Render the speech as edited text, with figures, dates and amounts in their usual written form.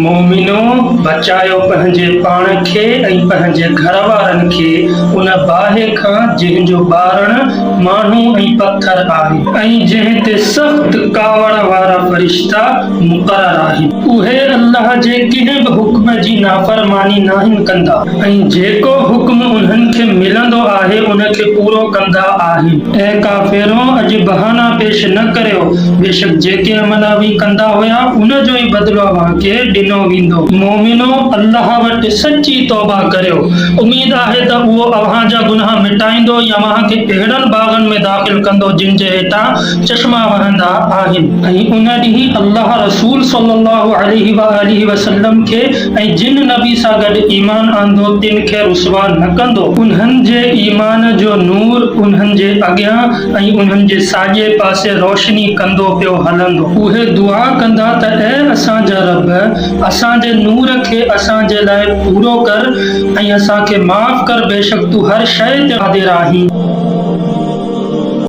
مؤمنو! بچايو پنهنجي پاڻ کي ۽ پنهنجي گهر وارن کي ان باهه کان جنهن جو ٻارڻ ماڻهو ۽ پٿر آهي. ۽ جنهن تي سخت ڪاوڙ وارا فرشتا مقرر آهن. اهي الله جي ڪنهن به حڪم جي نافرماني ناهن ڪندا. ۽ جيڪو حڪم انهن کي ملندو آهي ان کي پورو ڪندا آهن. اي ڪافرو! اڄ بهانا پيش نه ڪريو، بيشڪ جيڪي عمل اوهين ڪندا هيا ان جو ئي بدلو اوهان کي ڏنو ويندو. مؤمنو! الله وٽ سچي توبه ڪريو، اميد آهي ته اهو اوهان جا گناهه مٽائيندو ۽ اوهان کي اهڙن باغن ۾ داخل ڪندو جن جي هيٺان چشما وهندا آهن. ۽ ان ڏينهن الله رسول صلّي الله عليه واٰله وسلّم کي ۽ جن نبي سان گڏ ايمان آندو تن کي رسوا نه ڪندو. انهن جي ايمان جو نور انهن جي اڳيان ۽ انهن جي ساڄي پاسي روشني ڪندو پيو هلندو. اهي دعا ڪندا ته اي اسان جا رب! اسان جي نور کي اسان جي لاء پورو ڪر ۽ اسان کي معاف ڪر بيشڪ تون هر شيء تي قادر آهين.